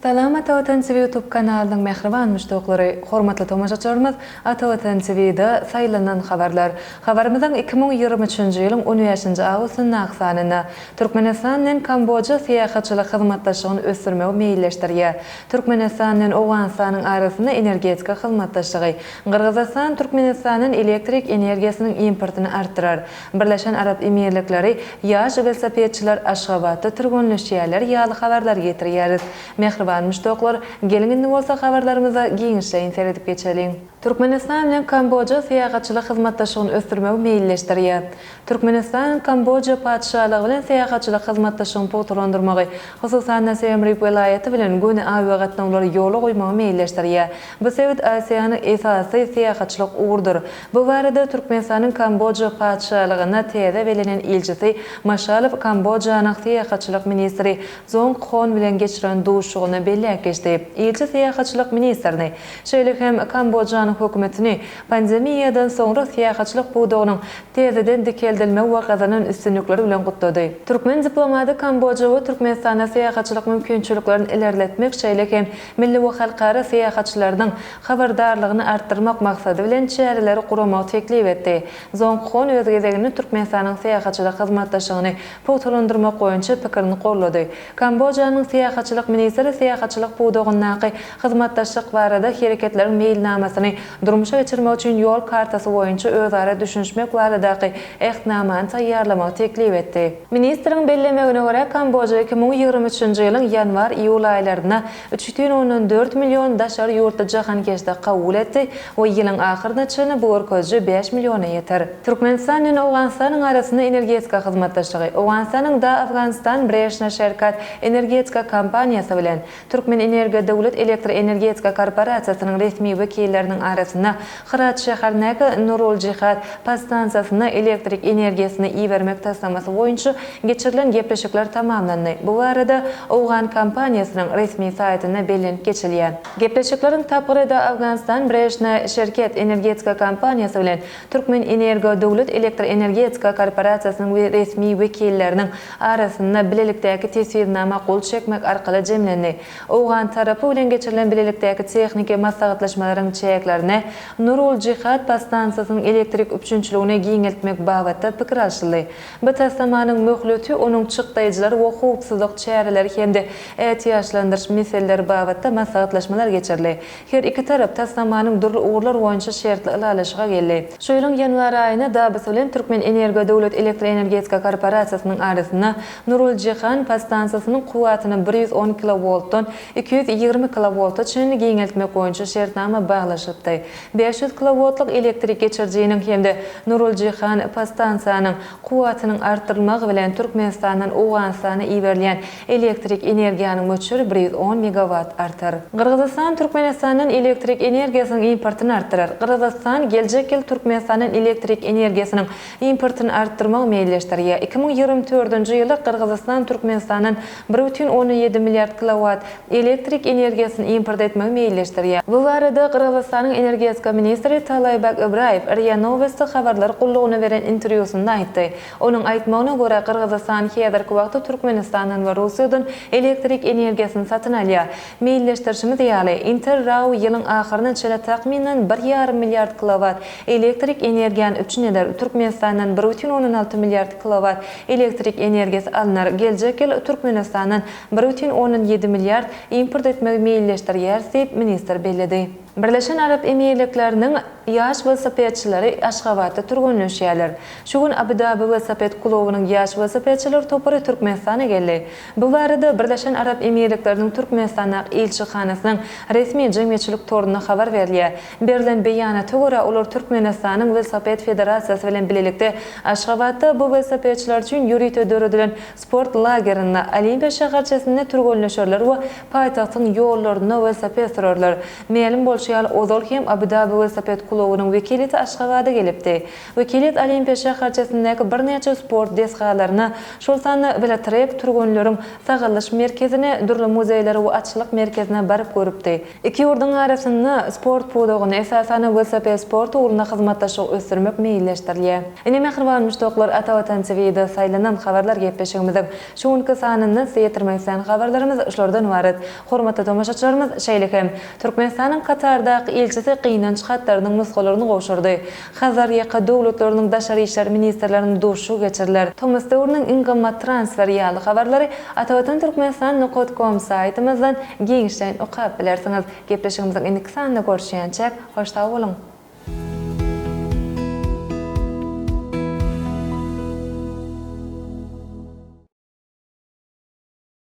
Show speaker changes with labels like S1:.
S1: Salam Ata Watan TV YouTube kanalynyň mähriban muşdaklary, hormatly tomaşaçylarymyz Ata Watan TV-da saýlanan habarlar. Habarymyzyň 2023-nji ýylyň on bäşinji awgustyndaky sanynda Türkmenistan bilen Kamboja syýahatçylyk hyzmatdaşlygyny ösdürmegi meýilleşdirýär. Türkmenistan bilen Owganystanyň arasynda energetika hyzmatdaşlygy. Gyrgyzystan Türkmenistandan elektrik energiýasynyň importyny artdyrar. Birleşen Arap Emirlikleri ýaş welosipedçiler Aşgabatda türgenleşýärler ýaly habarlary getirýäris. Mähriban muşdaklar, geliň indi bolsa habarlarymyza giňişleýin seredip geçeliň. Türkmenistan bilen Kamboja syýahatçylyk hyzmatdaşlygyny ösdürmegi meýilleşdirýär. Türkmenistan Kamboja Patyşalygy bilen syýahatçylyk hyzmatdaşlygyny pugtalandyrmagy, hususan-da, Siem Rip welaýaty bilen göni awiagatnawlary ýola goýmagy meýilleşdirýär. Bu sebit Aziýanyň esasy syýahatçylyk ugrudyr. Bu barada Türkmenistanyň Kamboja Patyşalygyna täze bellenen ilçisi Maşalow Kambojanyň syýahatçylyk ministri Zong Khon bilen geçiren duşuşygynda belläp geçdi. Ilçi syýahatçylyk ministrini, şeýle hem Kambojanyň hökümetini pandemiýadan soňra syýahatçylyk pudagynyň täzeden dikeldilmegi we gazanan üstünlikleri bilen gutlady. Türkmen diplomaty Kamboja we Türkmenistanda syýahatçylyk mümkinçiliklerini ilerletmek, şeýle hem milli we halkara syýahatçylarynyň habardarlygyny artdyrmak maksady bilen çäreleri guramagy teklip etdi. Zong Khon öz gezeginde Türkmenistanyň syýahatçylyk hyzmatdaşlygyny pugtalandyrmak boýunça pikirini gollady. Kambojanyň syýahatçylyk ministri syýahatçylyk pudagyndaky hyzmatdaşlyk barada hereketleriň meýilnamasyny durmuşa geçirmek üçin ýol kartasy boýunça özara düşünişmek baradaky Ähtnamany taýýarlamagy teklip etdi. Ministriň bellemegine görä, Kamboja 2023-nji ýylyň ýanwar-iýul aýlarynda 3,4 million daşary ýurtly jahankeşde kabul etdi we ýylyň ahyryna çenli bu görkeziji bäş milliona ýeter. Türkmenistan bilen Owganystanyň arasynda energetika hyzmatdaşlygy Owganystanyň Da Afganistan Breshna Sherkat energetika kompaniýasy bilen Türkmenenergiýa döwlet elektroenergetika korporasiýasynyň resmi wekilleriniň arasynda Hyrat şäherindäki Nurul-Jihad podstansiýasyna elektrik energiýasyny ibermek taslamasy boýunça geçirilen gepleşikler tamamlandy. Bu barada owgan kompaniýasynyň resmi saýtynda bellenip geçilýär. Gepleşikleriň tapgyry Da Afganistan Breshna Şerket energetika kompaniýasy bilen Türkmenenergo döwlet elektroenergetika korporasiýasynyň resmi wekilleriniň arasynda bilelikdäki teswirnama gol çekmek arkaly jemlendi. Owgan tarapy bilen geçirilen bilelikdäki tehniki maslahatlaşmalaryň çäklerinde Nurul-Jihad podstansiýasynyň elektrik üpjünçiligini giňeltmek babatda pikir alşyldy. Bu taslamanyň möhleti, onuň çykdaýjylary we howpsuzlyk çäreleri hem-de ätiýaçlandyryş meseleleri babatda maslahatlaşmalar geçirildi. Her iki tarap taslamanyň dürli ugurlar boýunça şertli ylalaşyga geldi. Şu ýylyň ýanwar aýynda DABS bilen Türkmenenergo döwlet elektroenergetika korporasiýasynyň arasynda Nuruljihan podstansiýasynyň kuwwatyny 110 kilowoltdan 220 kilowolta çenli giňeltmek boýunça şertnama baglaşypdy. 500 kilowoltlyk elektrik geçirijiniň hem-de Nuruljihan podstansiýanyň kuwwatynyň artdyrylmagy bilen Türkmenistandan Owganystana iberilýän elektrik energiýanyň möçberi 110 megawat artar. Gyrgyzystan Türkmenistandan elektrik energiýasynyň importyny artdyrar. Gyrgyzystan geljek ýyl Türkmenistandan elektrik energiýasynyň importyny artdyrmagy meýilleşdirýär. 2024-nji ýylda Gyrgyzystan Türkmenistandan 1,7 milliard kilowat elektrik energiýasyny import etmegi meýilleşdirýär. Bu barada Gyrgyzystanyň energetika ministri Talaýbek Ibraýew RIA Nowosti habarlar gullugyna beren interwýusynda aýtdy. Onuň aýtmagyna görä, Gyrgyzystan häzirki wagtda Türkmenistandan we Russiýadan elektrik energiýasyny satyn alýar. Meýilleşdirişimiz ýaly, Inter RAO ýylyň ahyryna çenli takmynan bir ýarym milliard kilowat elektrik energiýany üpjün eder, Türkmenistandan 1,6 milliard kilowat elektrik energiýasy alnar, geljek ýyl Türkmenistandan 1,7 milliard import etmegi meýilleşdirýäris diýip, ministr belledi. Birleşen Arap Emirlikleriniň ýaş welosipedçileri Aşgabatda türgenleşýärler. Şu gün Abu-Dabi welosiped klubunyň ýaş welosipedçiler topary Türkmenistana geldi. Bu barada Birleşen Arap Emirlikleriniň Türkmenistandaky ilçihanasynyň resmi jemgyýetçilik torunda habar berilýär. Berlen beýanata görä, olar Türkmenistanyň Welosiped federasiýasy bilen bilelikde Aşgabatda bu welosipedçiler üçin ýörite döredilen sport lagerinde, Olimpiýa şäherçesinde türgenleşerler we paýtagtyň ýollarynda welosiped sürerler. Mälim bolşy. bolşy ýaly, ozal hem Abu-Dabi welosiped klubunyň wekiliýeti Aşgabada gelipdi. Wekiliýet Olimpiýa şäherçesindäki birnäçe sport desgalaryna, şol sanda welotrek türgenleriň sagaldyş merkezine, dürli muzeýlere we atçylyk merkezine baryp görüpdi. Iki ýurduň arasynda sport pudagynda, esasanam welosiped sport ugrunda hyzmatdaşlygy ösdürmek meýilleşdirilýär. Ine, mähriban muşdaklar, Ata Watan TVde saýlanan habarlar gepleşigimiziň şu günki sanynda size ýetirmek islän habarlarymyz şulardan ybarat. Hormatly tomaşaçylarymyz, şeýle hem, Türkmenistanyň Katardaky ilçisi gynanç hatlarynyň nusgalaryny gowşurdy. Hazar ýaka döwletleriniň daşary işler ministrleriniň duşuşygy geçiriler. Tomus döwrüniň iň gymmat transferi ýaly habarlary Atavatan Türkmenistan nokat kom saýtymyzdan giňişleýin okap bilersiňiz. Gepleşigimiziň indiki sanynda görüşýänçäk, hoş sag boluň!